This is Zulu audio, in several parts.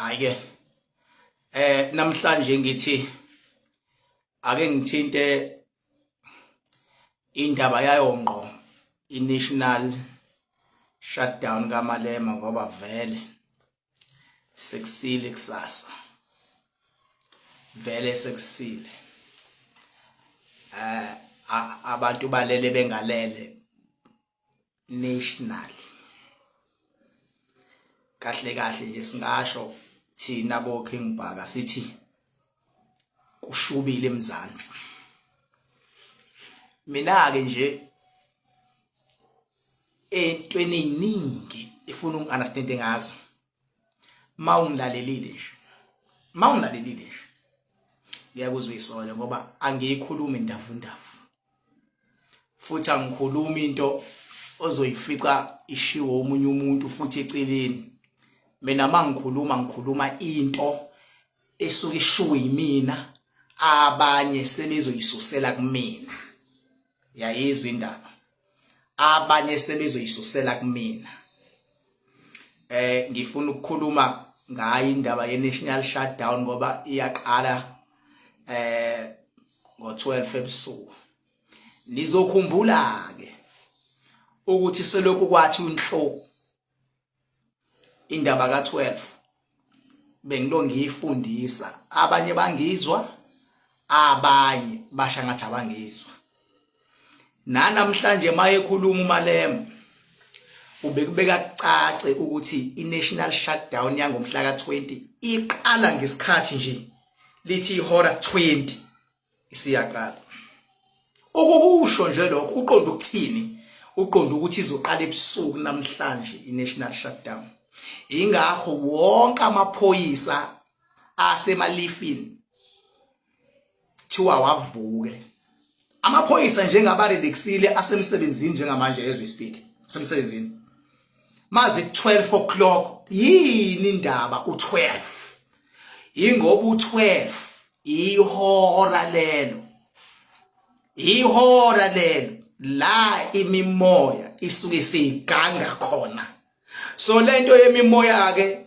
Hayi ke, namhlanje ngithi ake ngithinte indaba yayo ngqo i-national shutdown kaMalema, ngoba vele sekusile kusasa, vele sekusile. Abantu balele bengalele national. Kahle kahle nje singasho thina bo King Bhaka sithi kushubile eMzansi. Mina ke nje entweni eziningi ifuna ungi-understand ngazo, mawungilalelile nje, mawungilalelile nje, ngiyakuzwa isole, ngoba angiyikhulumi ndavundavu futhi angikhulumi into ozoyifica ishiwo omunye umuntu futhi eceleni. Mina mangikhuluma, ngikhuluma into esuke ishiwo yimina, abanye sebezoyisusela kumina. Yayizwa indaba, abanye sebezoyisusela kumina. Ngifuna ukukhuluma ngayo indaba ye national shutdown ngoba iyaqala ngo12 ebusuku. Nizokhumbula ke ukuthi selokhu kwathi unhlo indaba ka12 bengilo ngiyifundisa, abanye bangizwa, abanye basha ngathi abangizwa. Nanamhlanje mayekhuluma uMalema ubekubeka kucace ukuthi i-national shutdown yangomhla ka-20 iqala ngesikhathi nje lithi ihora 20 isiyaqala. Ukukusho nje lokho uqonda ukuthini? Uqonda ukuthi izoqala ebusuku namhlanje i-national shutdown. Ingakho wonke amaphoyisa asemalifini thiwa wavuke. Amaphoyisa njengaba relaxile asemsebenzini njengamanje, as we speak asemsebenzini. Mazi 12 o'clock, yini indaba u12? Ingoba u12 ihora lelo, ihora lelo la imimoya isuke siyiganga khona. So lento yemimoya ke,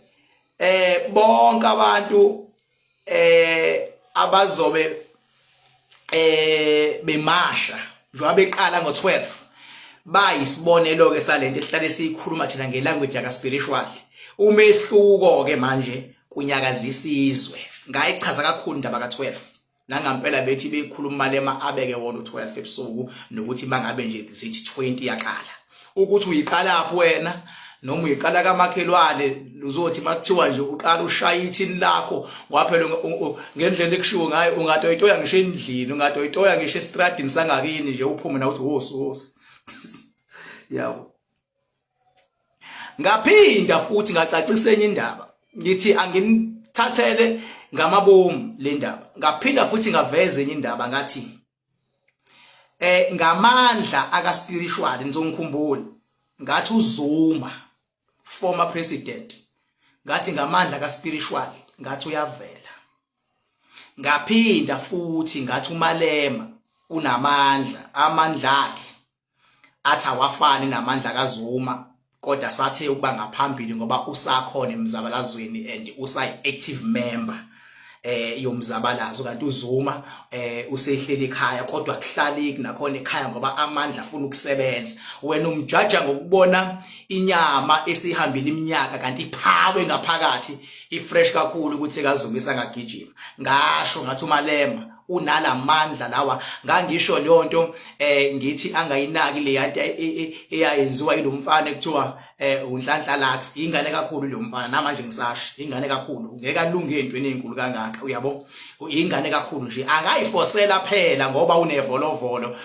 bonke abantu abazobe bemasha njengoba beqala ngo12 bayisibonelo ke salento esihlale siyikhuluma thina ngelanguage yaka spiritual. Umehluko ke manje kunyakazisa izwe. Ngayichaza kakhulu indaba ka12 nangampela, bethi bekhuluma Malema abeke wona u12 ebusuku, nokuthi mangabe nje zithi 20 yaqala, ukuthi uyiqala phi wena noma uyiqala kamakhelwane. Uzothi makuthiwa nje uqala ushaya ithini lakho, ngoba phela ngendlela ekushiwo ngayo ungatoyitoya ngisho endlini, ungatoyitoya ngisho estradini sangakini nje, uphume na uthi hosi hosi, yabo. Ngaphinda futhi ngacacisa enye indaba, ngithi anginithathele ngamabomu le ndaba. Ngaphinda futhi ngaveza enye indaba, ngathi ngamandla aka spiritual, nizongikhumbula, ngathi uZuma, former president, ngathi ngamandla ka spiritual, ngathi uyavela. Ngaphinda futhi ngathi uMalema unamandla, amandla akhe athi awafani namandla kaZuma, kodwa sathe ukuba ngaphambili ngoba usakhona emzabalazweni and usayi active member yomzabalazo, kanti uZuma usehleli ekhaya, kodwa kuhlaleki nakhona ekhaya ngoba amandla afuna ukusebenza. Wena umjaja ngokubona inyama esihambile iminyaka, kanti iphawe ngaphakathi ifresh kakhulu ukuthi kaZuma isangagijima. Ngasho ngathi uMalema unalamandla lawa. Ngangisho leyo nto, ngithi angayinaki le yanto eyayenziwa yilomfana ekuthiwa uNhlanhla Lux. Ingane kakhulu lo mfana, namanje ngisasho ingane kakhulu, ngeke alunge entweni ezinkulu kangaka, uyabo, ingane kakhulu nje. Angayifosela phela ngoba unevolovolo,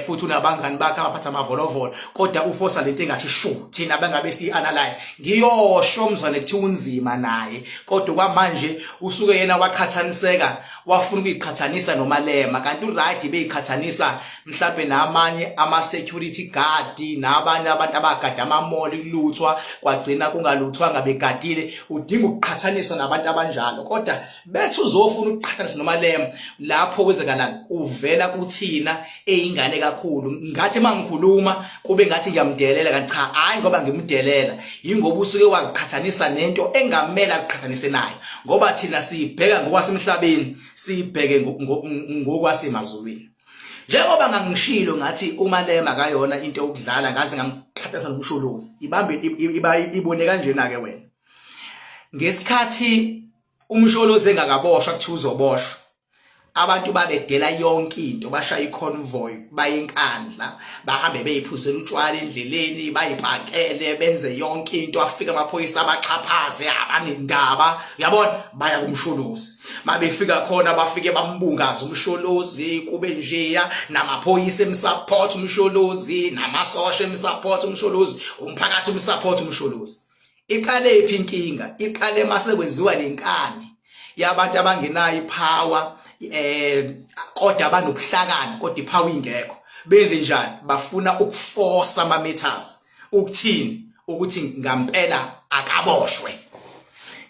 futhi unabangani bakhe abaphatha amavolovolo, kodwa ufosa lento engathi shu thina bangabe si analyze. Ngiyosho mzwane kuthiwa unzima naye, kodwa kwamanje usuke yena waqhathaniseka, wafuna ukuyiqhathanisa. beyiqhathanisa noMalema, kanti uright beyiqhathanisa mhlawumbe namanye ama security guard nabanye abantu abagada ama-mall, kuluthwa kwagcina kungaluthwanga begadile. Udinga ukuqhathaniswa nabantu abanjalo, kodwa bethi uzofuna ukuqhathanisa noMalema, lapho kwenzakalani? Uvela kuthina eyingane kakhulu, ngathi mangikhuluma kube ngathi ngiyamdelela, kanti cha, hayi, ngoba ngimdelela yingoba usuke waziqhathanisa nento engamele aziqhathanise nayo, ngoba thina siyibheka ngokwasemhlabeni, siyibheke ngokwasemazulwini. Njengoba ngangishilo ngathi uMalema akayona into yokudlala, ngaze ngamqhathanisa noMsholozi. Ibambe ibone kanjena ke wena, ngesikhathi uMsholozi engakaboshwa, kuthiwa uzoboshwa, abantu babedela yonke into, bashaya iconvoy, baye eNkandla, bahambe beyiphuzela utshwala endleleni, bayipakele, benze yonke into. Afika amaphoyisa abaxhaphaze, abanendaba, uyabona, baya kuMsholozi. Mabefika khona bafike bambungaza uMsholozi, kube njeya namaphoyisa emsupport uMsholozi, namasosha emsupport uMsholozi, umphakathi umsupport uMsholozi. Iqale iphi inkinga? Iqale mase kwenziwa lenkani yabantu abangenayo ipower, kodwa abanobuhlakani, kodwa ipower ingekho. Benze njani? Bafuna ukuforce ama matters ukuthini? Ukuthi ngampela akaboshwe.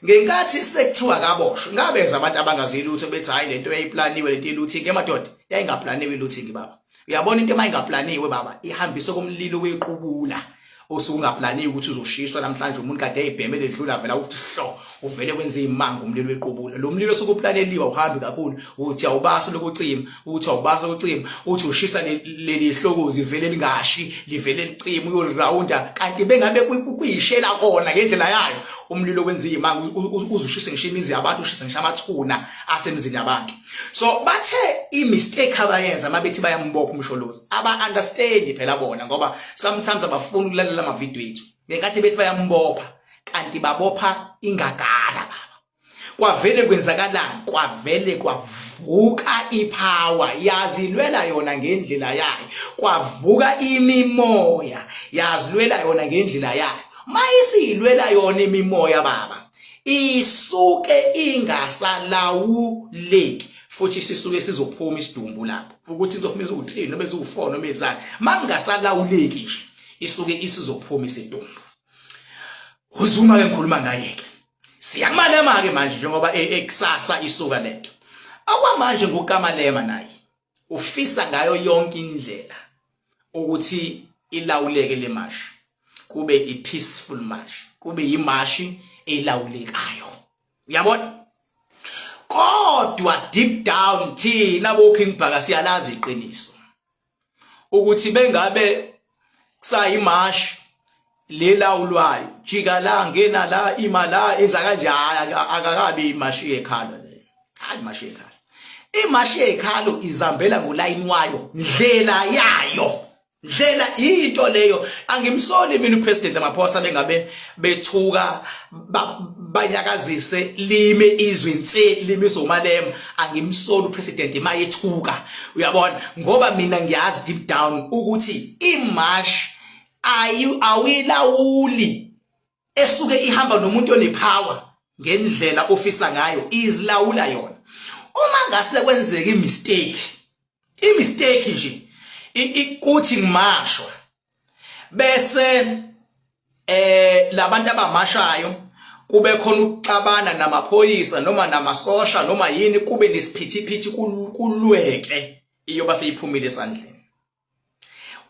Ngenkathi sekuthiwa akaboshwe, ngabeza abantu abangazi lutho bethi, "Hayi, lento yayiplaniwe, lento ye-looting." Emadoda, yayingaplaniwe i-looting, baba. Uyabona, into mayingaplaniwe, baba, ihambise komlilo wequbula osuke ungaplaniwe ukuthi uzoshiswa namhlanje. Umuntu kade eyibhemele edlula, vela uthi hlo, uvele wenze imanga umlilo wequbula. Lo mlilo osukuplaneliwe uhambi kakhulu, uthi awubasa lokucima, uthi awubasa lokucima, uthi ushisa leli hlokozi, vele lingashi, livele licima, uyolirawunda. Kanti bengabe kuyishela kona ngendlela yayo umlilo wenza imanga, uzushise ngisho imizi yabantu, ushise ngisho amathuna asemzini yabantu. So bathe i-mistake abayenza mabethi bayambopha uMsholozi, aba understand phela bona, ngoba sometimes abafuni ukulalela ama-video ethu. Ngenkathi bethi bayambopha, kanti babopha ingagala, baba. Kwavele kwenzakalani? Kwavele kwavuka ipower, yazilwela yona ngendlela yayo. Kwavuka imimoya, yazilwela yona ngendlela yayo. Mayisiyilwela yona imimoya, baba, isuke ingasalawuleki, futhi sisuke sizophuma isidumbu lapho, ukuthi izophuma iziwu3 noma eziwu4 noma ezani. Mangasalawuleki nje, isuke isizophuma isidumbu. UZuma ke ngikhuluma ngaye ke, siyakuMalema ke manje, njengoba ekusasa isuka lento. Okwamanje ngukaMalema, naye ufisa ngayo yonke indlela ukuthi ilawuleke le mashi, kube i-peaceful march, kube yimashi elawulekayo, uyabona. Kodwa deep down thina bo King Bhaka siyalazi iqiniso ukuthi bengabe kusayimashi lelawulwayo, jika la, ngena la, ima la, enza kanje, akakabi imashi yekhalo leyo. Hayi, imashi yekhalo, imashi yekhalo izambela ngolayini wayo, ndlela yayo, ndlela into leyo. Angimsoli mina uPresident Ramaphosa bengabe bethuka banyakazise lime izwe nse, limise uMalema. Angimsoli uPresident mayethuka, uyabona, ngoba mina ngiyazi deep down ukuthi imarch ayi awilawuli esuke ihamba nomuntu onepower ngendlela ofisa ngayo, izilawula yona. Uma ngase kwenzeka imistake, imistake nje ikuthi ngimashwa, bese labantu abamashayo kube khona ukuxabana namaphoyisa noma namasosha noma yini, kube nesiphithiphithi, kulweke, iyoba seyiphumile esandleni.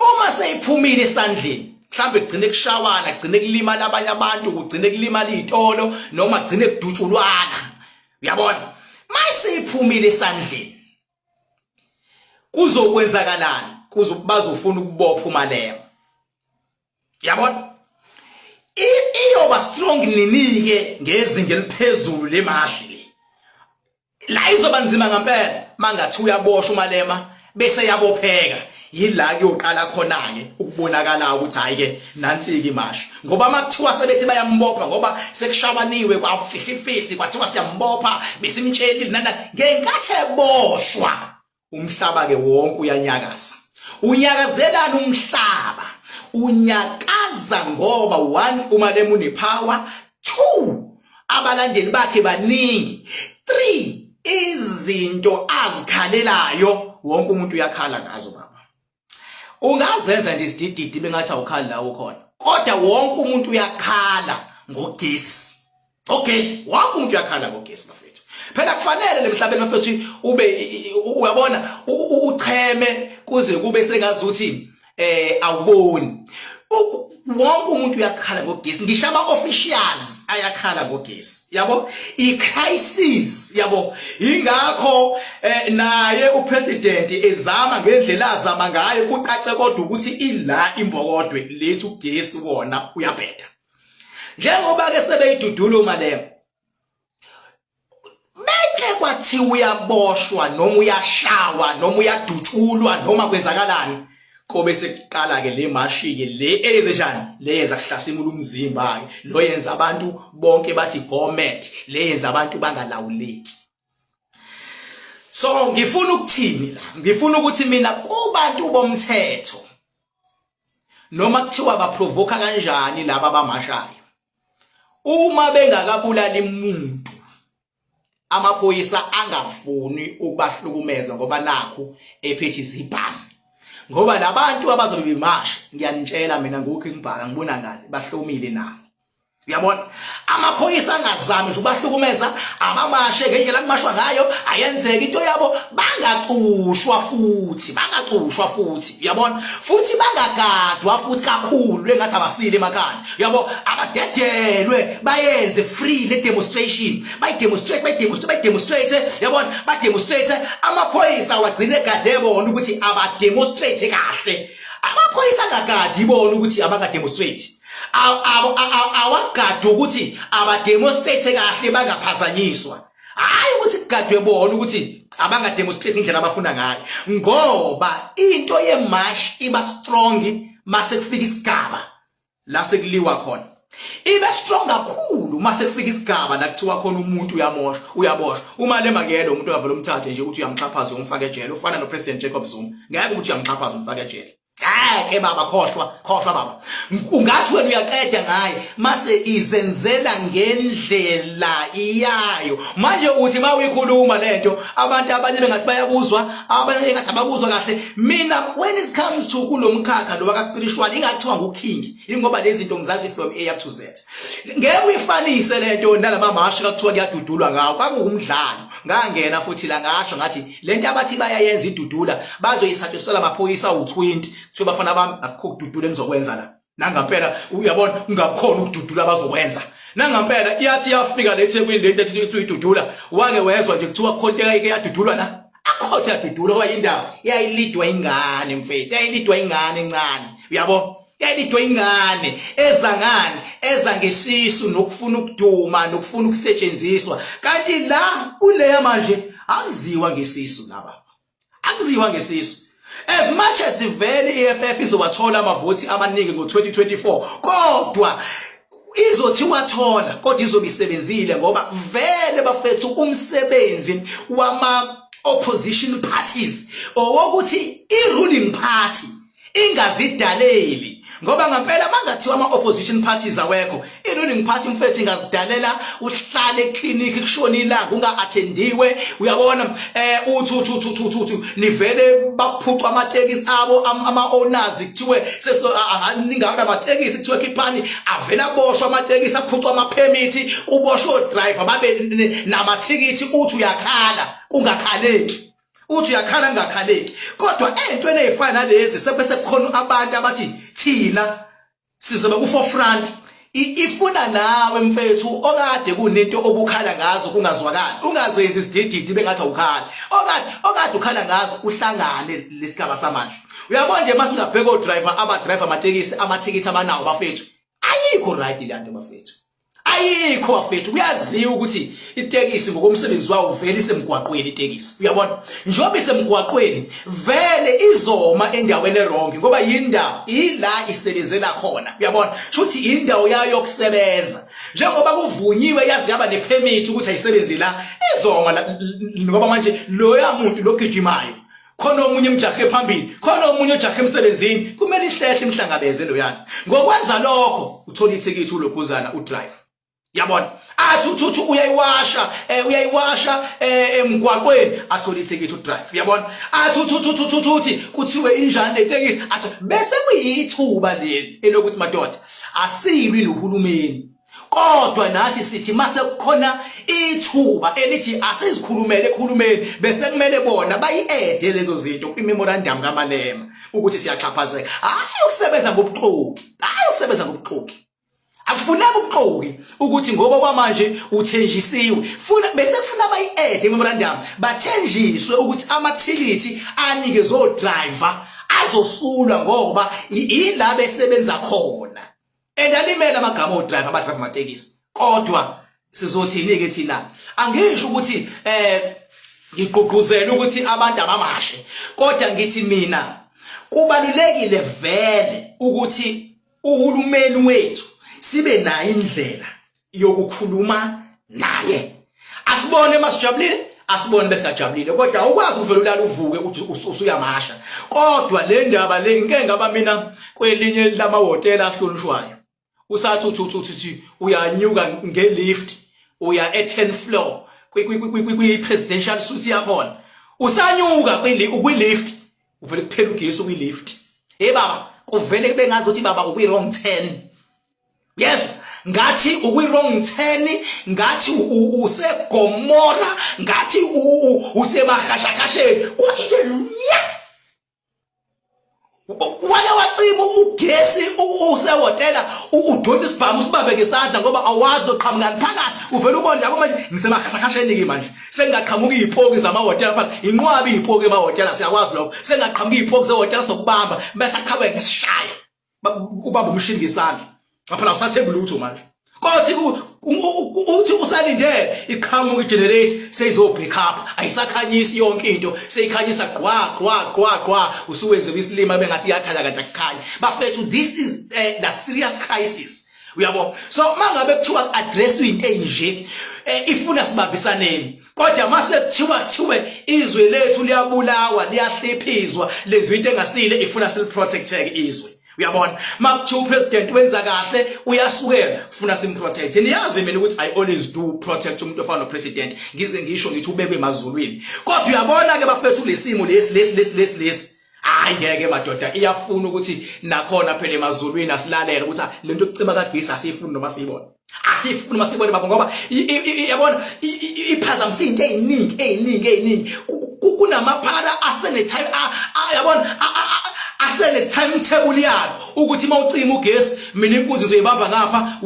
Uma seyiphumile esandleni, mhlambe kugcine kushawana, kugcine kulimala abanye abantu, kugcine kulimala izitolo, noma kugcine kudutshulwana, uyabona, mayiseyiphumile esandleni kuzokwenzakalani? Bazofuna ukubopha uMalema, yabona. Iyoba strong nini-ke ngezinga eliphezulu le mashi le? La izoba nzima ngempela mangathi uyaboshwa uMalema bese yabopheka. Yila kuyoqala khona-ke ukubonakala ukuthi hhayi-ke, nansi-ke imashi, ngoba uma kuthiwa sebethi bayambopha ngoba sekushabaniwe, kwafihlifihli, kwathiwa siyambopha, besimtshelile nana, ngenkathi eboshwa umhlaba-ke wonke uyanyakaza. Unyakazelana umhlaba? Unyakaza ngoba one, uMalema unepower, two, abalandeli bakhe baningi, three, Izinto azikhalelayo wonke umuntu uyakhala ngazo baba. Ungazenza nje isidididi bengathi awukhali la ukhona, kodwa wonke umuntu uyakhala ngogesi. Ogesi, wonke umuntu uyakhala ngogesi bafethu. Phela kufanele lemhlabeni bafethu ube uyabona ucheme kuze kube sengazuthi awuboni. Wonke umuntu uyakhala ngogesi, ngisho ama officials ayakhala ngogesi, yabo, i crisis, yabo. Ingakho naye upresident ezama ngendlela azama ngayo, kucace kodwa ukuthi ila imbokodwe lethu ugesi wona uyabheda. Njengoba ke sebeyidudula uMalema, beke kwathiwa uyaboshwa noma uyashawa noma uyadutshulwa noma kwenzakalani, kobe sekuqala ke le mashi ke le eyenze njani, le yenza kuhlasimula umzimba ke, lo yenza abantu bonke bathi gomet, le yenza abantu bangalawuleki. So ngifuna ukuthini la? Ngifuna ukuthi mina kubantu bomthetho, noma kuthiwa baprovoka kanjani laba abamashayo, uma bengakabulali umuntu, amaphoyisa angafuni ukubahlukumeza ngoba nakhu ephethe izibhamu, ngoba labantu abazobe bemasha, ngiyanitshela mina nguKing Bhaka, ngibona ngale bahlomile nabo, uyabona. Amaphoyisa angazami nje ubahlukumeza, abamashe ngendlela kumashwa ngayo, ayenzeka into yabo, bangacushwa futhi, bangacushwa futhi, uyabona, futhi bangagadwa futhi kakhulu engathi abasile emakhaya, uyabo. Abadedelwe bayenze free le demonstration, bayidemonstrate, bayidemonstrate, bayidemonstrate, uyabona, bademonstrate. Amaphoyisa wagcine egade bona ukuthi abademonstrate kahle. Amaphoyisa angagadi ibona ukuthi abangademonstrate, awagadi ukuthi abademonstrate kahle bangaphazanyiswa, hayi ukuthi kugadwe bona ukuthi abangademonstrate indlela abafuna ngayo, ngoba into yemarch iba strong mase kufika isigaba la sekuliwa khona, ibe strong kakhulu mase kufika isigaba la kuthiwa khona umuntu uyamosha, uyaboshwa. Uma le makelo umuntu uyavela umthathe nje ukuthi uyamxhaphaza umfake ejele, ufana no President Jacob Zuma, ngeke ukuthi uyamxhaphaza umfake ejele. Ngeke baba, khohlwa, khohlwa baba. Ungathi wena uyaqeda ngaye, mase izenzela ngendlela iyayo. Manje uthi mawuyikhuluma lento, abantu abanye bengathi bayakuzwa, abanye engathi abakuzwa kahle. Mina when it comes to kulomkhakha lo waka spiritual, ingathiwa nguking, ingoba lezi zinto ngizazi from A up to Z. Ngeke uyifanise lento nalama mashi kakuthiwa kuyadudulwa ngawo, kwakuwumdlalo. Ngangena futhi la ngasho ngathi lento abathi bayayenza idudula bazoyisatshiselwa amaphoyisa awu-20, kuthiwa bafana bami akukho kududula enizokwenza la. Nangampela uyabona ungakhona ukududula abazokwenza. Nangampela iyathi yafika le Thekwini lento ethi uyidudula, wake wezwa nje kuthiwa khonto ike yadudulwa la? Akhothe yadudulwa kwayindaba yayilidwa ingane mfethu, yayilidwa ingane encane, uyabo, yayilidwa ingane eza ngani, eza ngesisu nokufuna ukuduma nokufuna ukusetshenziswa. Kanti la kuleya manje akuziwa ngesisu laba, akuziwa ngesisu. As much as vele iEFF izowathola amavoti amaningi ngo2024, kodwa izothi wathola kodwa izobe isebenzile, ngoba vele bafethu umsebenzi wama opposition parties owokuthi i-ruling party ingazidaleli, ngoba ngempela mangathiwa ama opposition parties awekho, i-ruling party mfethu ingazidalela. Uhlale eclinic kushona ilanga unga-attendiwe, uyabona, uthi uthi uthi uthi uthi nivele baphucwa amatekisi abo, ama owners, kuthiwe seso ningabe amatekisi, kuthiwe khiphani, avela aboshwa amatekisi, aphucwa ama permit, kuboshwe driver babe namathikithi. Uthi uyakhala kungakhaleki, uthi uyakhala kungakhaleki. Kodwa entweni ezifana nalezi sebese kukhona abantu abathi thina sizoba ku forefront, ifuna nawe mfethu okade kunento obukhala ngazo kungazwakali, ungazenzi isidididi bengathi awukhali, okade ukhala ngazo uhlangane lesigaba samanje. Uyabona nje masingabheka o driver aba driver amatekisi, amathikithi abanawo bafethu, ayikho right le nto bafethu, ayikho bafethu. Kuyaziwa ukuthi itekisi ngokomsebenzi wawo vele isemgwaqweni itekisi, uyabona, njengoba isemgwaqweni vele izoma endaweni ewrong, ngoba yindawo ila isebenzela khona, uyabona, shuthi indawo yayo yokusebenza, njengoba kuvunyiwe yazi yaba nepermit ukuthi ayisebenzi la, izoma, ngoba manje loya muntu logijimayo khona omunye emjahe phambili, khona omunye ojahe emsebenzini, kumele ihlehle imhlangabeze loyana. Ngokwenza lokho uthola ithikithi ulokhuzana udrive. Yabona, athi uthi uthi uyayiwasha uyayiwasha emgwaqweni, athole ithikithi udrive. Uyabona, athi uthi uthi uthi uthi uthi kuthiwe injani le tekisi, athi bese kuyithuba leli elokuthi madoda asilwi nohulumeni, kodwa nathi sithi mase kukhona ithuba elithi asizikhulumele ekhulumeni, bese kumele bona bayi-ede lezo zinto kwi-memorandum kaMalema ukuthi siyaxhaphazeka. Hayi ukusebenza ngobuxoki, hayi ukusebenza ngobuxoki. Akufuneki ubuxoki ukuthi ngoba kwamanje uthenjisiwe, funa bese kufuna bayi-add memorandum, bathenjiswe ukuthi amathikithi anikezwe odriver azosulwa ngoba ila besebenza khona. And alimele amagama odriver abadrive amatekisi, kodwa sizothini ke thina? Angisho ukuthi ngigqugquzela ukuthi abantu abamashe, kodwa ngithi mina kubalulekile vele ukuthi uhulumeni wethu sibe nayo indlela yokukhuluma naye. Asibone masijabulile, asibone besingajabulile, kodwa awukwazi ukuvela ulala uvuke uthi usuyamasha. Kodwa le ndaba le ngike ngaba mina kwelinye lamahhotela ahlonishwayo, usathi uthi uthi uthi uyanyuka ngelift uya e-10 floor kwi-presidential suite yakhona, usanyuka kwi-lift uvele kuphela ugesi kwi-lift. Hey baba, kuvele kube ngazi ukuthi baba ukwi-wrong 10. Yes, ngathi ukwi-wrong 10, ngathi useGomora, ngathi usemahashahasheni, kuthi nje nya wake wacima ugesi usehhotela, udonsa isibhamu usibambe ngesandla ngoba awazi oqhamukani phakathi. Uvele ubone yabo manje ngisemahashahasheni-ke manje, sengaqhamuka iy'poki zamahhotela phakathi, inqwabi iy'poki emahhotela, siyakwazi lokho. Sengaqhamuka iy'poki zehhotela sokubamba, bese aqhamuke ngesishaya, ubamba umshini ngesandla, ngaphela awusathembi lutho manje. Kothi uthi usalinde iqhamuka igenerator seyizo-back up, ayisakhanyisi yonke into, seyikhanyisa gqwa gqwa gqwa gqwa, usuwenze isilima bengathi iyakhanya kanti akukhanya. Bafethu, this is the serious crisis, uyabo. So mangabe kuthiwa address into enje, ifuna sibambisaneni, kodwa mase kuthiwa kuthiwe izwe lethu liyabulawa, liyahliphizwa, lenziwa into engasile, ifuna siliprotecteke izwe. Uyabona, makuthiwa upresident wenza kahle, uyasukela, funa simprotect. Niyazi mina ukuthi I always do protect umuntu ofana nopresident, ngize ngisho ngithi ubekwe emazulwini. Kodwa uyabona ke bafethu, lesimo lesi lesi lesi lesi lesi, hayi ngeke madoda, iyafuna ukuthi nakhona phela emazulwini asilalele ukuthi lento yokucima kagesi asiyifuni noma siyibona, asifuni masibone baba, ngoba yabona iphazamisa izinto eziningi eziningi eziningi. Kunamaphara asene time, yabona, asene timetable yalo ukuthi mawucima ugesi mina inkunzi ngizoyibamba ngapha,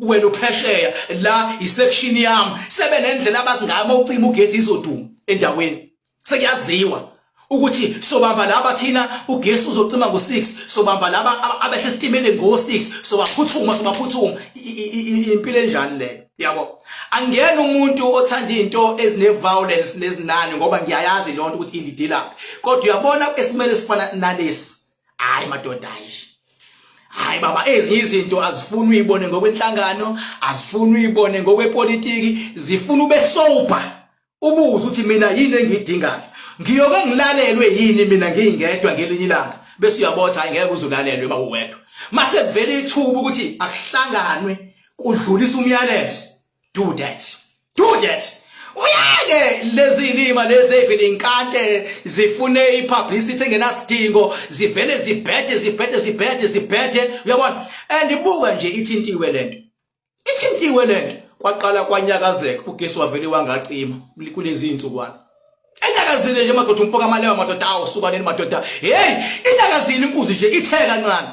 wena uphesheya la isection yami. Sebe nendlela abazi ngayo, mawucima ugesi izoduma endaweni, sekuyaziwa ukuthi sobamba laba thina, ugesi uzocima ngo6, sobamba laba abehle esitimeleni ngo6, sobaphuthuma sobaphuthuma. Impilo enjani leyo? Yabo, angiyena umuntu othanda izinto ezine violence nezinani, ngoba ngiyayazi lonto ukuthi ilidelaphi, kodwa uyabona esimele sifana nalesi, hayi madoda, hayi hayi baba, ezinye izinto azifuni uyibone ngokwenhlangano, azifuni uyibone ngokwepolitiki, zifuna ube sober, ubuze ukuthi mina yini engiyidingayo, ngiyoke ngilalelwe yini mina ngiyingedwa ngelinye ilanga. Bese uyabotha, hayi ngeke uzulalelwe uma uwedwa. Mase kuvela ithuba ukuthi akuhlanganwe kudlulisa umyalezo, do that, do that. Uyeke lezi lima lezi evele inkante zifune ipublicity engenasidingo, zivele zibhede zibhede zibhede zibhede, uyabona. And ibuka nje ithintiwe lento, ithintiwe lento, kwaqala kwanyakazeka ugesi wavele wangacima kulezi insukwana. Enyakazile nje madoda umfoka Malewa, madoda, awu suka nini madoda, hey, inyakazile inkunzi nje ithe kancane,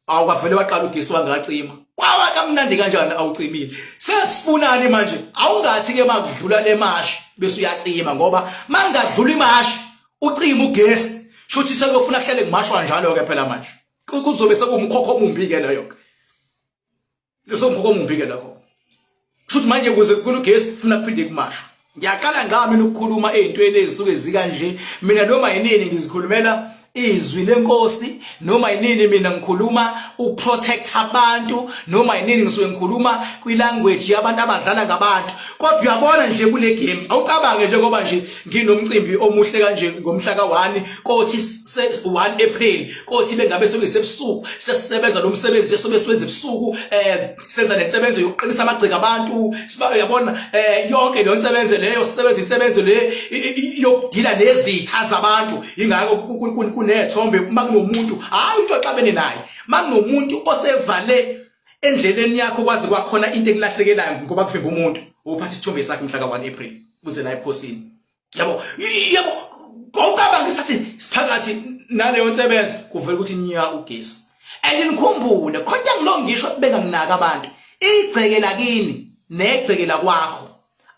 awu kwavele waqala ugesi wangacima, kwawa kamnandi kanjani, awucimile. Sesifunani manje? Awungathi ke makudlula le mashi bese uyacima, ngoba mangadlula imashi ucima ugesi, shuthi sekuyofuna kuhlale kumashwa njalo ke phela manje, kuzobe sekuwumkhokho omumbi ke leyo ke, sekuwumkhokho omumbi ke lokho. Kushuthi manje ukuze kukhulu ugesi funa kuphinde kumashwa. Ngiyaqala ngami ukukhuluma ezintweni ezisuke zikanje mina, noma yinini ngizikhulumela. Izwi lenkosi noma yinini mina ngikhuluma uprotect abantu noma yinini ngisuke ngikhuluma kwilanguage yabantu abadlala ngabantu kodwa uyabona nje kule game awucabange njengoba nje nginomcimbi omuhle kanje ngomhla ka-1 kothi 1 April kothi bengabe sekuyisebusuku sesisebenza lo msebenzi esobe siwenza ebusuku eh senza nensebenzo yokuqinisa amagceke abantu uyabona eh yonke leyo nsebenzo leyo sisebenza insebenzo le yokudila nezitha zabantu ingakho kunethombe uma kunomuntu hayi umuntu oxabene naye uma kunomuntu osevale endleleni yakho kwaze kwakhona into ekulahlekelayo ngoba kuvimba umuntu uphatha isithombe sakhe mhla ka-1 April uze la ephosini yabo yabo ngocabanga isathi siphakathi naleyo nsebenzo kuvela ukuthi nya ugesi and nikhumbule khonta ngilo ngisho benganginaka abantu igceke lakini negceke lakwakho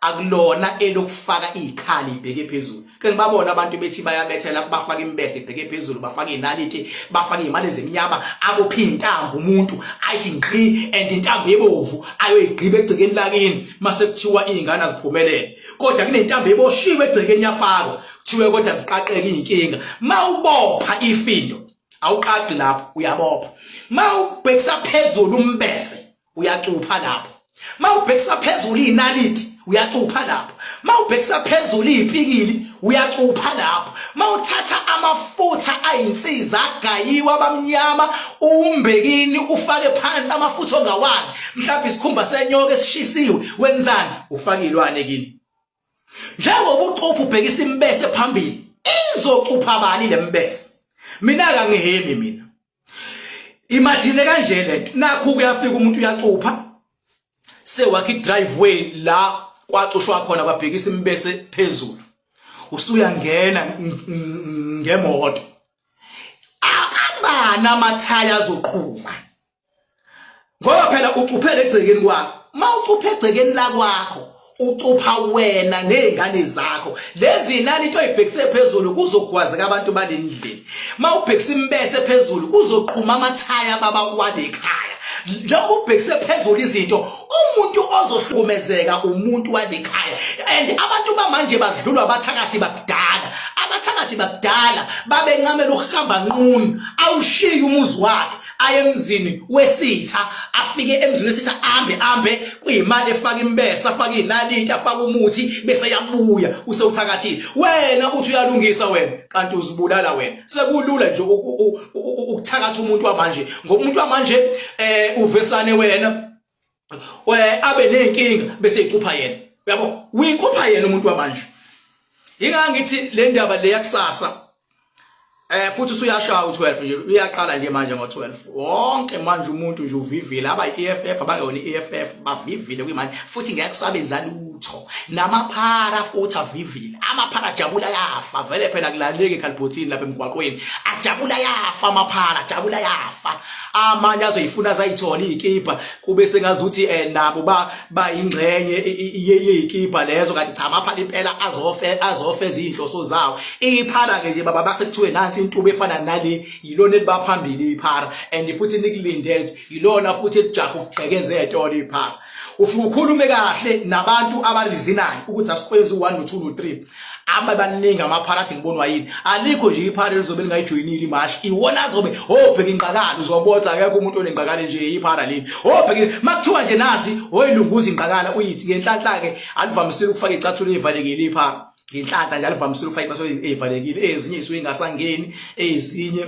akulona elokufaka izikhali ibheke phezulu ke ngibabona abantu bethi bayabethela bafaka imbese ibheke phezulu bafaka inaliti bafaka imali ezimnyama abophe intambo umuntu ayithi ngqi and intambo ebovu ayoyigqiba egcekeni lakini mase kuthiwa izingane aziphumelele kodwa kunentambo eboshiwe egcekeni yafakwa kuthiwe kodwa ziqaqeke izinkinga mawubopha ifindo awuqaqi lapho uyabopha mawubhekisa phezulu umbese uyacupha lapho mawubhekisa phezulu inaliti uyacupha lapho mawubhekisa phezulu izipikili uyacupha lapho mawuthatha amafutha ayinsiza agayiwa abamnyama umbekini ufake phansi amafutha ongawazi mhlawumbe isikhumba senyoka esishisiwe wenzani ufake ilwane kini njengoba ucupha ubhekisa imbese phambili izocupha bani lembese mina kangihemi mina imagine kanje lento nakhu kuyafika umuntu uyacupha sewakha i-driveway la kwacushwa khona kwabhekisa imbese phezulu usuyangena ngemoto akabani amathaya azoqhuma ngoba phela ucuphele egcekeni kwakho uma ucuphe egcekeni lakwakho ucupha wena nezingane zakho lezi nani into oyibhekise phezulu kuzogwazeka abantu balendlini uma ubhekisa imbese phezulu kuzoqhuma amathaya baba walekhaya njengoba ubhekise phezulu izinto umuntu ozohlukumezeka umuntu walekhaya and abantu bamanje badlulwa abathakathi bakudala abathakathi bakudala babencamela ukuhamba nqunu awushiye umuzi wakhe aye emzini wesitha afike emzini wesitha ambe ambe kuyimali efaka imbesa afake inaliti afake umuthi bese yabuya usewuthakathile wena uthi uyalungisa wena kanti uzibulala wena sekulula nje ukuthakatha umuntu wamanje ngoba umuntu wamanje eh uvesane wena abe nenkinga bese icupha yena uyabo uyikhupha yena umuntu wamanje ingaka ngithi le ndaba le yakusasa Eh futhi usuyashaya u12 nje uyaqala nje manje ngo12 wonke manje umuntu nje uvivile aba iEFF abangeyona iEFF bavivile kuyimanje futhi ngeke kusabenza lutho namaphara futhi avivile amaphara ajabula yafa vele phela kulaleki ekhalibhothini lapha emgwaqweni ajabula yafa amaphara ajabula yafa amanye azoyifuna azayithola izikipa kube sengazuthi eh nabo ba bayingxenye yeyikibha lezo kanti cha amaphara impela azofe azofeza izinhloso zawo iphara ke nje baba base kuthiwe nansi intuba efana nale yilona elibaphambili iphara and futhi nikulindele yilona futhi elijaha ukugqekeza etolo iphara ufike ukhulume kahle nabantu abalizinayo ukuthi asikwenzi u1 no2 no3 ama baningi amaphara athi ngibonwa yini alikho nje iphara elizobe lingayijoyinile imashi iwona azobe obheka ingqakala uzobotha akekho umuntu onengqakala nje iphara leli obheka makuthiwa nje nazi oyilunguza ingqakala uyithi ngenhlanhla ke alivamisile ukufaka icathulo ezivalekile iphara ngenhlanhla nje alivamisile ukufaka icathulo ezivalekile ezinye isuke ingasangeni ezinye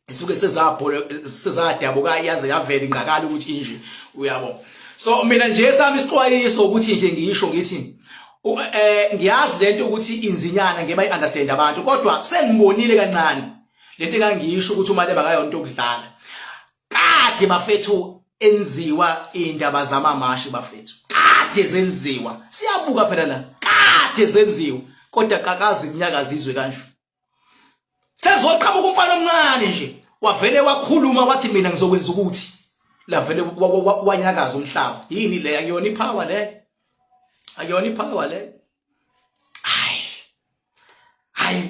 isuke sezabhola sezadabuka yaze yavela ingqakala ukuthi inje uyabo so mina nje sami isixwayiso ukuthi nje ngisho ngithi eh ngiyazi lento ukuthi inzinyana ngeke bayi understand abantu kodwa sengibonile kancane lento engangisho ukuthi uMalema akayona into okudlala kade bafethu enziwa indaba zamamashi bafethu kade zenziwa siyabuka phela la kade zenziwa kodwa kakazi kunyakaza izwe kanje Sezoqhamuka umfana omncane nje wavele wakhuluma wathi mina ngizokwenza ukuthi lavele wanyakaza umhlaba yini le akuyona ipower le akuyona ipower le hayi hayi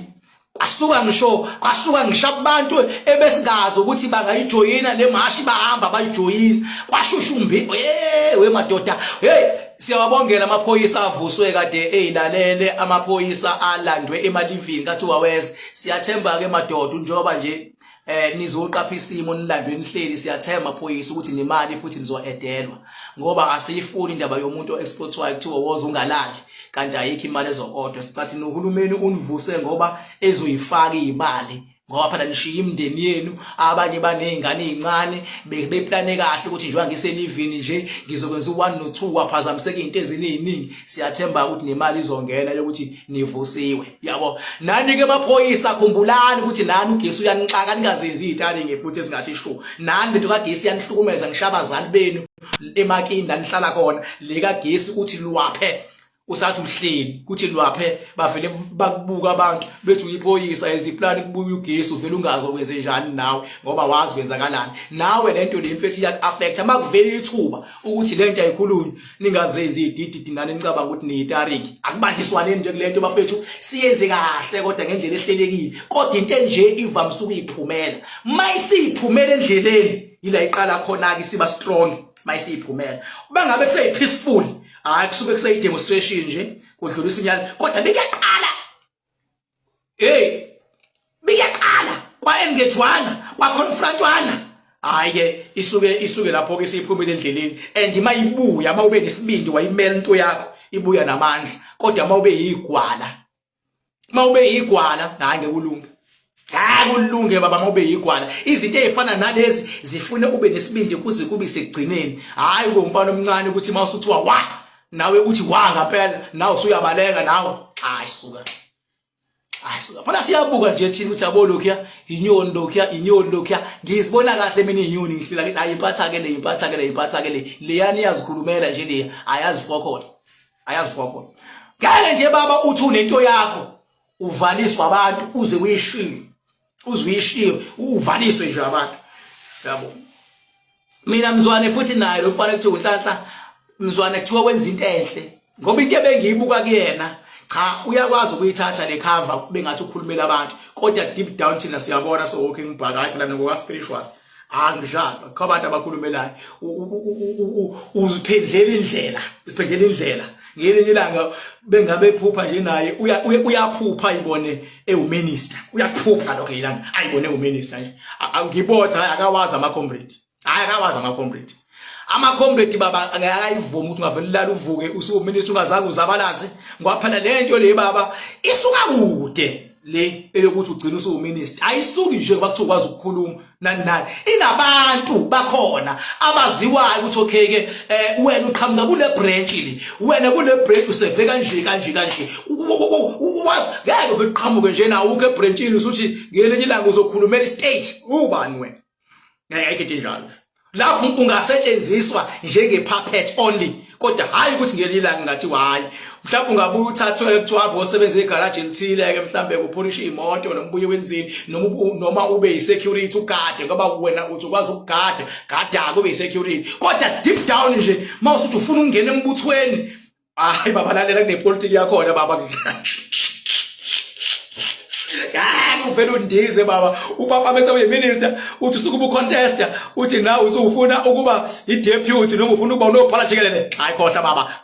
kwasuka ngisho kwasuka ngisho abantu ebesingazi ukuthi bangayijoyina le mashi bahamba bayijoyina kwashushumbi eh we madoda hey. Siyawabongela amaphoyisa avuswe kade ezilalele, amaphoyisa alandwe emalivini kathiwa weze. Siyathemba ke madoda, njengoba nje nizoqapha isimo nilandwe nihleli, siyathemba phoyisa ukuthi nemali futhi nizo-edelwa, ngoba asiyifuni indaba yomuntu o-exportwayo kuthiwa woza ungalali kanti ayikho imali ezo-odwa. Sicathi nohulumeni univuse ngoba ezoyifaka imali, ngoba phela nishiya imindeni yenu, abanye baney'ngane ey'ncane, beplane kahle ukuthi njengoba ngiselivini nje ngizokwenza u-1 no-2, waphazamiseka iy'nto eziningi. Siyathemba ukuthi nemali izongena yokuthi nivusiwe, yabo. Nani-ke maphoyisa, khumbulani ukuthi nani ugesi uyanixaka, ningazenzi iy'taringi futhi ezingathi shu. Nani lento kagesi iyanihlukumeza, ngisho abazali benu emakini la nihlala khona, le kagesi uthi lwaphe usathi uhleli kuthi lwaphe, bavele bakubuka abantu bethi uyiphoyisa, eziplani kubuya ugesi, uvele ungazi okwenze njani nawe ngoba wazi kwenzakalani nawe. Lento le mfethu iyaku-affecta uma kuvela ithuba ukuthi lento ayikhulunywa, ningazenzi idididi nani nicabanga ukuthi niyitariki. Akubanjiswaneni nje kulento bafethu, siyenze kahle kodwa ngendlela ehlelekile. Kodwa into enje ivamise ukuyiphumela, mayisiyiphumela endleleni yila iqala khona-ke isiba strong. Mayisiyiphumela, uba ngabe kuseyi-peaceful, hayi, kusuke kuseyi-demonstration nje, kudlulisa imiyalo, kodwa bikuyaqala, hey, bikuyaqala kwa-engejwana, kwa-confrontwana, hayi ke isuke lapho ke siyiphumile endleleni. And mayibuya, mawube nesibindi wayimela into yakho, ibuya namandla. Kodwa mawube yigwala, mawube yigwala, hayi, ngeke ulunge. Hayi, kulunge baba mawube yigwala. Izinto ezifana nalezi zifune ube nesibindi kuze kube sekugcineni, hayi ube umfana omncane ukuthi mawusuthiwa wa nawe uthi wa ngampela, nawe usuyabaleka nawe. Hayi suka, hayi suka phela. Siyabuka nje thina ukuthi yabo, lokhuya inyoni, lokhuya inyoni, lokhuya ngizibona kahle mina inyoni. Ngihlila ngithi hayi, impatha ke le, impatha ke le, impatha ke le, leyani iyazikhulumela nje leya, ayazi fokol, ayazi fokol. Ngeke nje baba uthi unento yakho uvaliswa abantu uze uyishiye, uze uyishiye, uvaliswe nje abantu, yabo. Mina Mzwane futhi naye lo kufanele kuthiwa uNhlanhla Mzwane, kuthiwa wenza into enhle, ngoba into ebengiyibuka kuyena, cha, uyakwazi ukuyithatha le cover bengathi ukhulumela abantu, kodwa deep down thina siyabona. So walking ngibhaka, hayi phela ngoka spiritual anginjalo, akho abantu abakhulumelayo, uziphendlela indlela, uziphendlela indlela. Ngelinye ilanga bengabe ephupha nje naye, uyaphupha ayibone ewuminister, uyaphupha lokho ilanga ayibone ewuminister nje. Ngibotha, hayi, akawazi ama comrade, hayi, akawazi ama comrade. Ama comrade baba angeke ayivumi ukuthi ungavela ulala uvuke usuwuminister ungazange uzabalaze, ngoba phela le nto le baba isuka kude le eyokuthi ugcina usuwuminister. Ayisuki nje ngoba kuthiwa ukwazi ukukhuluma nani nani, inabantu bakhona abaziwayo ukuthi okay ke wena uqhamuka kule branch le, wena kule branch useve kanje kanje kanje, wazi ngeke uvele uqhamuke nje nawe ukho ebranchini usuthi ngelinye ilanga uzokhulumela istate. Ubani wena? Ngeke, ayikho into enjalo lapho. Ungasetshenziswa njenge-puppet only, kodwa hhayi ukuthi ngelinye ilanga ngathiwa hhayi, mhlawumbe ungabuye uthathwe kuthiwa abo osebenza egaraji elithile-ke, mhlawumbe kupholisha iy'moto noma ubuye wenzini, noma ube yi-security ugade, ngoba wena uthi ukwazi ukugada, gada-ke ube yi-security. Kodwa deep down nje uma usuthi ufuna ukungena embuthweni, hayi baba, lalela, kunepolitiki yakhona baba. Ngeke uvele undize baba, ubaba bese uyiminister, uthi usuke ubucontester, uthi nawe usufuna ukuba i-deputy noma ufuna ukuba unobhala jikelele. Hayi, khohlwa baba.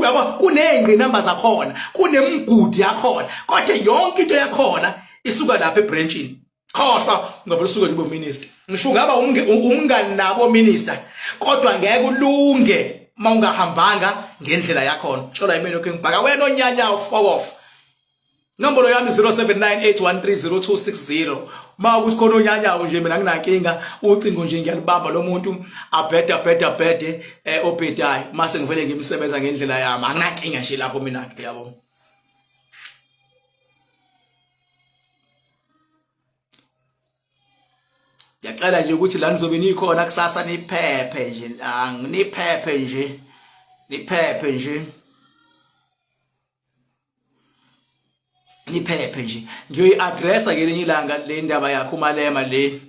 Yabo, kuney'ngqinamba zakhona, kunemigudi yakhona, kodwa yonke into yakhona isuka lapha ebranchini. Khohlwa, ungavele usuke nje ube minister. Ngisho ungaba umngani nabo minister, kodwa ngeke ulunge uma ungahambanga ngendlela yakhona. Tshola imini lokho ngibhaka wena onyanya, fuck off. Nombolo yami 0798130260. Uma ukuthi khona onyanyawo nje, mina nginankinga, ucingo nje ngiyalibamba lo muntu abhede abhede abhede, obhedayo, mase ngivele ngimsebenza ngendlela yami, anginankinga nje lapho mina, yabo. Ngiyacela nje ukuthi la nizobe nikhona kusasa niphephe nje, niphephe nje, niphephe nje, niphephe nje. Ngiyoyi-addressa ngelinye ilanga le ndaba yakho uMalema le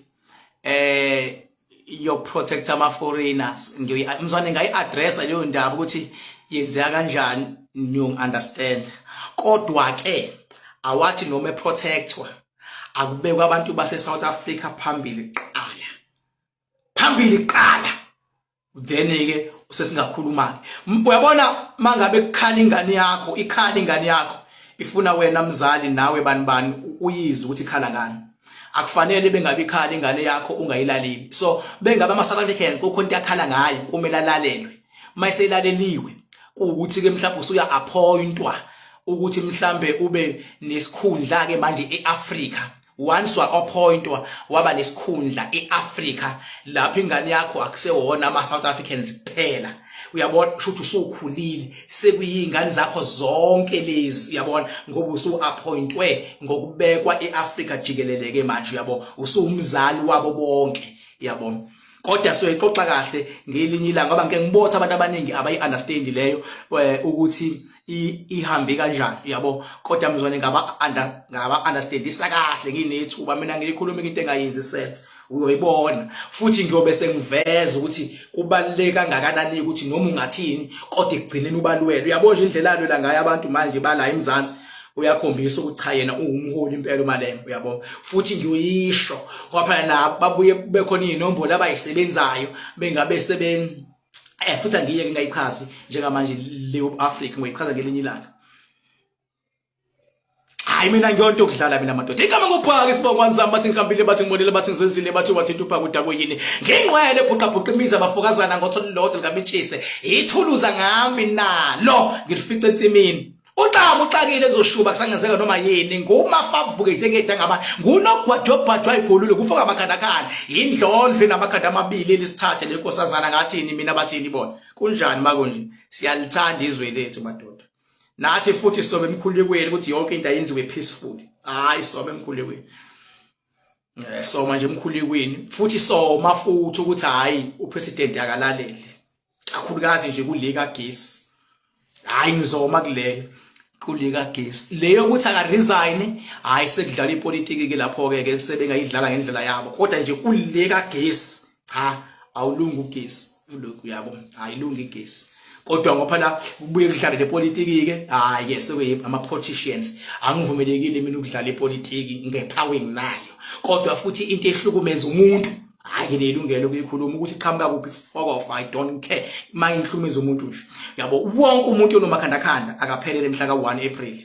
yo protect ama foreigners. Ngiyoyi mzwane ngayi-addressa leyo ndaba ukuthi yenzeka kanjani, niyo understand. Kodwa ke awathi noma eprotectwa, akubekwa abantu base South Africa phambili kuqala, phambili kuqala. Then ke sesingakhuluma ke. Uyabona mangabe kukhala ingane yakho, ikhala ingane yakho ifuna wena mzali nawe bani bani uyizwe ukuthi ikhala ngani. Akufanele bengabe ikhala ingane yakho ungayilaleli. So bengabe ama South Africans kukhona into akhala ngayo kumele alalelwe. Mayiselaleliwe kuwukuthi ke mhlawumbe usuya appointwa ukuthi mhlambe ube nesikhundla ke manje eAfrica. Once wa appointwa waba nesikhundla eAfrica, lapho ingane yakho akusewona ama South Africans kuphela, uyabona, kusho ukuthi usukhulile, sekuyingane zakho zonke lezi, uyabona, ngoba usu-appointwe ngokubekwa e-Afrika jikelele ke manje, uyabo, usuwumzali wabo bonke, uyabona. Kodwa soyixoxa kahle ngelinye ilanga, ngoba ngike ngibotha abantu abaningi abayi-understand leyo ukuthi ihambe kanjani, uyabo. Kodwa mzwane ngaba under ngaba understandisa kahle nginethuba. Mina ngiyikhuluma into engayenzi sense, uyoyibona futhi ngiyobe sengiveza ukuthi kubaluleke kangakanani ukuthi noma ungathini kodwa ekugcineni ubalwele. Uyabona nje indlela alwela ngayo abantu manje bala eMzansi, uyakhombisa ukuthi cha, yena uwumholi impela uMalema, uyabona. Futhi ngiyoyisho ngoba phela nabo babuye bekhona iy'nombolo abayisebenzayo bengabe seben futhi angiyeke ngayichazi njengamanje leyo Africa, ngoyichaza ngelinye ilanga. Hayi, mina ngiyonto ukudlala mina madoda. Igama nguphaka isibongwane sami, bathi ngihambile, bathi ngibonile, bathi ngizenzile, bathi wathinta uphaka udakwe yini. Ngingcwele bhuqa bhuqa imizi abafokazana ngotho lodwa likamitshise. Ithuluza ngami nalo ngilifice ensimini. Uxaba uxakile kuzoshuba kusangenzeka noma yini. Ngumafavuke njengedangaba ngunogwajobhajwa ikhulule kufoka amakhandakhanda. Indlondlo inamakhanda amabili elisithathe lenkosazana ngathini mina bathini bona. Kunjani makunje? Siyalithanda izwe lethu madoda. Nathi futhi sobe emkhulekweni ukuthi yonke into ayenziwe peaceful. Hayi, sobe emkhulekweni. Soma nje emkhulekweni futhi soma futhi ukuthi hayi, upresident akalalele. Kakhulukazi nje kule kagesi. Hayi, ngizoma kuleyo kule kagesi. Leyo ukuthi aka resign, hayi, sekudlala ipolitiki ke lapho ke ke sebengayidlala ngendlela yabo. Kodwa nje kule kagesi cha, awulungi ugesi lokhu, yabo, ayilungi igesi. Kodwa ngoba la kubuye kudlale lepolitiki ke, hayi ke, sekuyi ama politicians. Angivumelekile mina ukudlala ipolitiki ngepower enginayo, kodwa futhi into ehlukumeza umuntu, hayi, nginelungelo ukuyikhuluma ukuthi iqhamuka kuphi. Fuck off, I don't care mangihlukumeza umuntu nje, yabo. Wonke umuntu onomakhandakhanda akaphelele mhla ka 1 April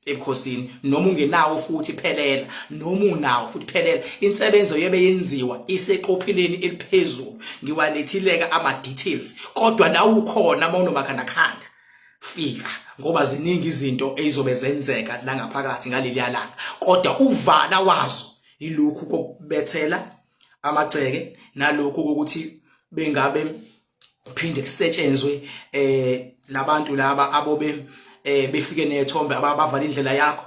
ebukhosini, noma ungenawo futhi phelela, noma unawo futhi phelela. Insebenzo yebe yenziwa iseqopheleni eliphezulu. Ngiwalethileka ama details, kodwa la ukhona mawunomakhandakhanda fika, ngoba ziningi izinto ezizobe zenzeka la ngaphakathi ngaleli langa. Kodwa uvala wazo ilokhu kokubethela amagceke nalokhu kokuthi bengabe kuphinde kusetshenzwe labantu laba abobe befike nethombe abavala indlela yakho,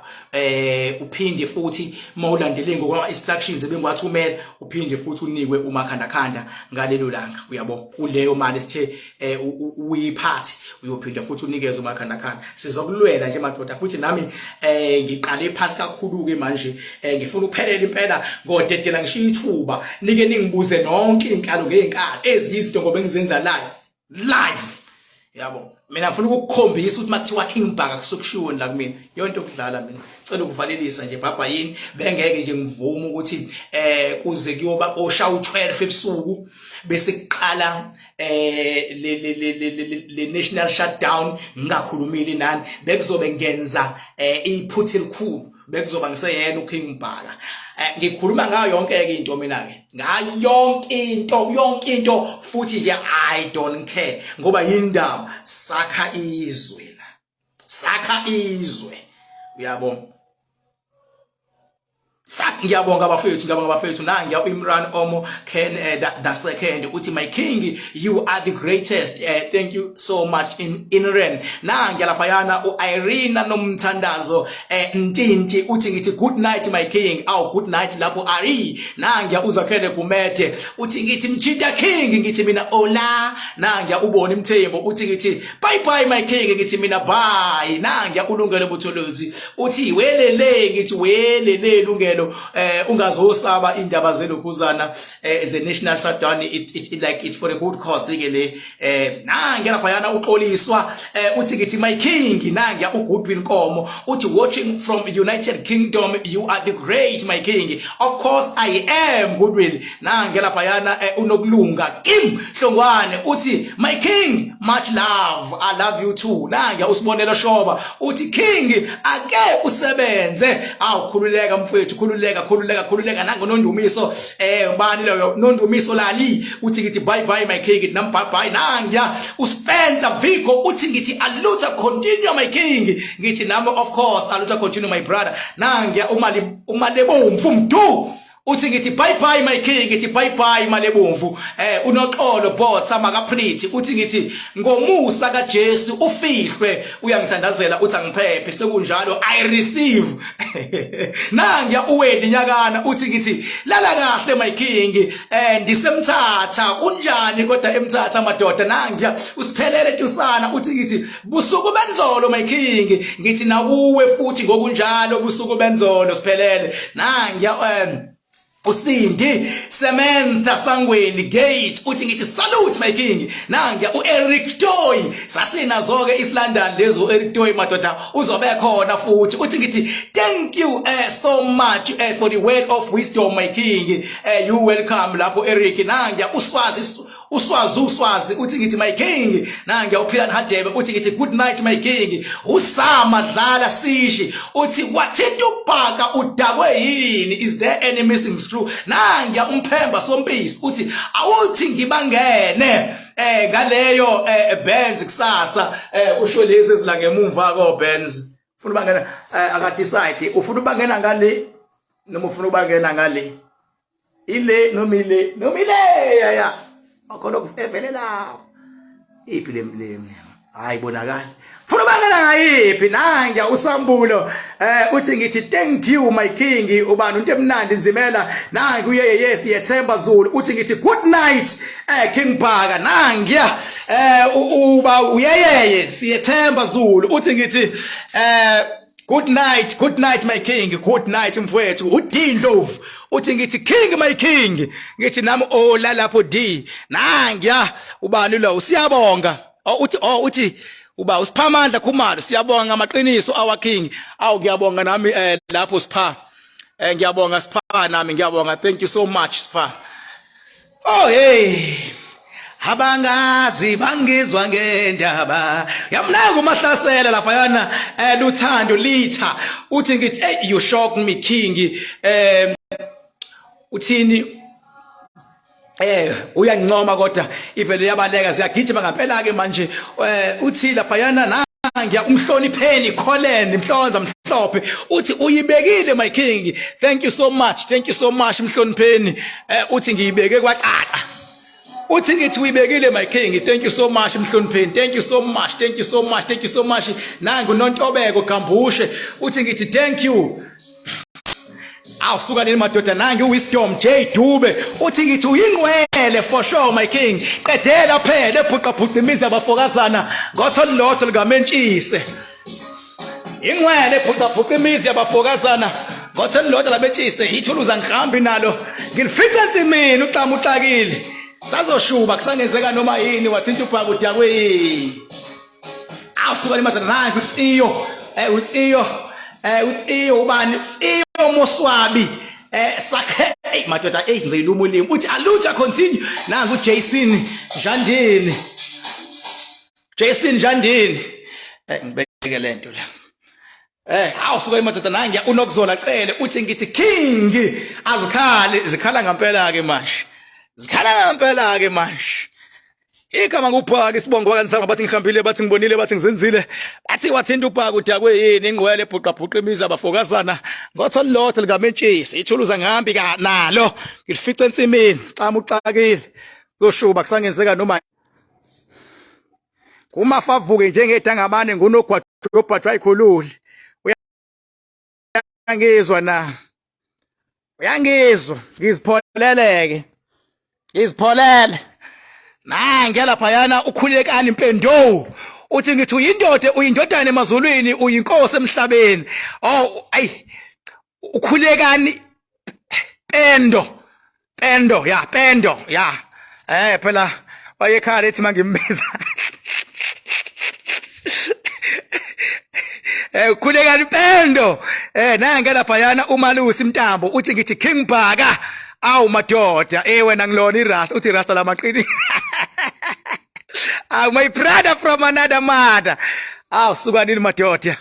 uphinde futhi mawulandele ngokwa instructions ebengiwathumela, uphinde futhi unikwe umakhanda khanda ngalelo langa, uyabo. Kuleyo mali sithe uyiphathe, uyophinda futhi unikeze umakhanda khanda. Sizokulwela nje madoda. Futhi nami ngiqale phansi kakhulu ke manje, ngifuna ukuphelela impela ngodedela ngishiya ithuba nike ningibuze nonke inkalo ngezinkalo ezinye izinto, ngoba engizenza live live, yabo. Mina ngifuna ukukukhombisa ukuthi makuthiwa King Bhaka kusukushiwo la kumina yonke ukudlala. Mina cela ukuvalelisa nje bhabha yini, bengeke nje ngivume ukuthi kuze kuyoba kosha u12 ebusuku bese kuqala le national shutdown ngingakhulumile nani. Bekuzobe ngenza iphutha elikhulu, bekuzoba ngiseyena uKing Bhaka. Ngikhuluma ngayo yonke ke into mina ke, ngayo yonke into, yonke into futhi nje I don't care, ngoba indaba sakha izwe la, sakha izwe, uyabo. Ngiyabonga bafethu, ngiyabonga bafethu. Nangiya uImran Omo Ken the second uthi, "My king, you are the greatest." Thank you so much in Inren. Nangiya laphayana uIrina nomthandazo Ntinti uthi ngithi, "Good night, my king." Aw, good night lapho Ari. Nangiya uZakhele Gumede uthi ngithi, "Mjita king." Ngithi mina hola. Nangiya ubona imthembo uthi ngithi, "Bye bye, my king." Ngithi mina bye. Nangiya uLungelo Buthelezi uthi welele. Ngithi welele, Lungelo. Sibonelo, ungazosaba indaba zelokhuzana ze national shutdown. It like it's for a good cause ke le. Nange lapha yana uxoliswa, uthi ngithi my king. Nange uGoodwill Nkomo uthi, "Watching from United Kingdom, you are the great, my king." Of course I am, Goodwill. Nange lapha yana unokulunga Kim Hlongwane uthi, "My king, much love." I love you too. Nange usibonelo Shoba uthi, "King, ake usebenze." Awukhululeka mfowethu, khululeka, khululeka, khululeka. Nange nondumiso, ubani loyo? Nondumiso Lali uthi ngithi, "Bye bye, my king." Nam bye bye. Nangya uSpencer Vigo uthi ngithi, "Aluta continue, my king." Ngithi nami, of course, aluta continue, my brother. Nangya umali umalebomvu Mdu uthi ngithi, "Bye bye, my king." Ngithi bye bye, Malebomvu. Unoxolo Botha makaPretty uthi ngithi, "Ngomusa kaJesu ufihlwe." Uyangithandazela, uthi angiphephe. Sekunjalo, I receive. Nangiya uWendi Nyakana uthi ngithi, "Lala kahle, my king." Ndisemthatha, kunjani kodwa emthatha madoda? Nangiya usiphelele Tusana uthi ngithi, "Busuku benzolo, my king." Ngithi nakuwe futhi ngokunjalo, busuku benzolo, siphelele. Nangiya uSindi Samantha Sangweni Gate uthi ngithi, "Salute, my king." Nangiya uEric Toy, sasinazo ke iSlondon lezo. Eric Toy madoda uzobe khona futhi. Uthi ngithi, "Thank you so much for the word of wisdom, my king." You welcome lapho, Eric. Nangiya uswazi uswazi uswazi uthi ngithi, "My king." Nangiya uphila Hadebe uthi ngithi, "Good night, my king." Usama Dlala Sishi uthi, "Wathinta ubhaka udakwe yini? Is there any missing screw?" Nangiya umphemba Sompisi uthi, "Awuthi ngibangene ngaleyo Benz kusasa." Usho lezi ezila ngemumva ko Benz. Ufuna ubangena, aka decide ufuna ubangena ngale noma ufuna ubangena ngale, ile noma ile noma ile ya akhona evele lapho. Iphi le? Hayi, bonakala funa ubangena ngayiphi. Nangiya usambulo uthi ngithi, "Thank you, my king." Ubani into emnandi nzimela. Nangi uye yes yethemba Zulu uthi ngithi, "Good night, King Bhaka." Nangiya uba uyeyeye siyethemba Zulu uthi ngithi, "Good night, good night, my king." Good night, mfowethu. uD Ndlovu uthi ngithi, "King, my king." Ngithi nami ola lapho D. Nangiya ubani lo? Usiyabonga. Oh, uthi, oh, uthi uba usiphamandla Khumalo, "Siyabonga amaqiniso, our king." Awu, ngiyabonga nami lapho Sipha. Ngiyabonga Sipha, nami ngiyabonga. Thank you so much, Sipha. Oh hey. Abangazi bangizwa ngendaba yamnaka umahlasela lapha yana Luthando Litha uthi ngithi, "Hey, you shock me, king." Uthini? Uyangincoma kodwa ivele yabaleka, ziyagijima ngempela ke manje. Uthi lapha yana nangiya umhlonipheni Colin Mhlonza Mhlophe uthi, "Uyibekile, my king. Thank you so much, thank you so much, mhlonipheni." Uthi ngiyibeke kwacaca. Uthi ngithi, "Uyibekile, my king. Thank you so much, mhlonipheni. Thank you so much, thank you so much, thank you so much." Nangu nontobeko Gambushe uthi ngithi, "Thank you." Awusuka nini madoda? Nangi uWisdom J Dube uthi ngithi, "Uyingcwele for sure, my king. Qedela phela ebhuqa bhuqa imizi yabafokazana ngotho lodwa likamentshise." Ingcwele ebhuqa bhuqa imizi yabafokazana ngotho lodwa lamentshise. Ithuluza ngihambi nalo ngilifica ensimini uxama uxakile. Sazoshuba kusangenzeka noma yini. Wathinta ubhaka udakwe yini? Awusuka ni madoda. Nangi uTiyo, uTiyo, uTiyo ubani? UTiyo Moswabi sakhe. Hey madoda, hey, ngiluma ulimi. Uthi, "Aluta continue." Nangu Jason Jandini, Jason Jandini. Ngibeke lento la. Hawu, suka madoda. Nangi unokuzola cele uthi ngithi, "King, azikhali." Zikhala ngempela ke manje, zikhala ngempela ke manje. Igama ngubhaka, isibongo kaNsanga. Bathi ngihambile, bathi ngibonile, bathi ngizenzile, bathi wathinta ubhaka udakwe yini? Ingqwele ebhuqa bhuqa imizi abafokazana ngotho lodwa likamentshisi. Ithuluza ngihambi ka nalo ngilifica ensimini xama uxakile. Zoshuba kusangenzeka noma kumafavuke njengedangabane ngunogwajo obhajwa ayikhululi. Uyangizwa na? Uyangizwa? Ngizipholeleke, ngizipholele. Nange laphayana ukhulekani Mpendu uthi ngithi, "Uyindoda, uyindodana emazulwini, uyinkosi emhlabeni." Oh ayi, ukhulekani. Pendo. Pendo, ya, Pendo, ya. Eh phela wayekhala ethi mangimbiza. Eh khulekani Pendo. Eh nange lapha yana uMalusi Mntambo uthi ngithi King Bhaka. Awu madoda, eh wena ngilona irasta, uthi irasta lamaqini. Awu my brother from another mother. Awu sukanini madoda.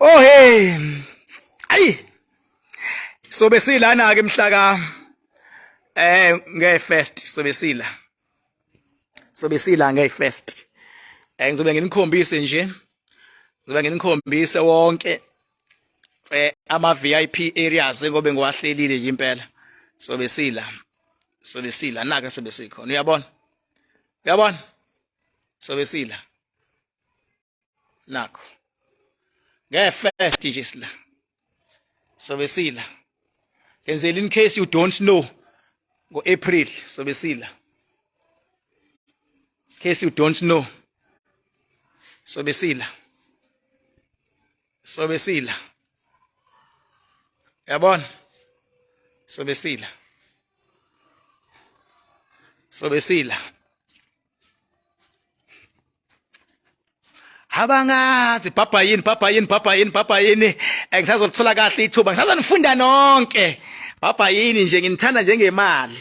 Oh hey. Ayi. Sobe silana ke mhla ka eh nge first sobe sila. Sobe sila nge first. Eh ngizobe nginikhombise nje. Ngizobe nginikhombise wonke eh ama VIP areas ngobe ngiwahlelile nje impela. Sobe sila. Sobe sila naka sobe sikhona. Uyabona? Uyabona? Sobe sila. Nakho. Nge first nje sila. Sobe sila. Ngenzela in case you don't know ngo April sobe sila. Case you don't know. Sobe sila. Sobe sila. Yabona? Sobe sila. Sobe sila. Abangazi bhabha yini bhabha yini bhabha yini bhabha yini eh, ngisazolithola kahle ithuba ngisazonifunda nonke bhabha yini nje nginithanda njengemali.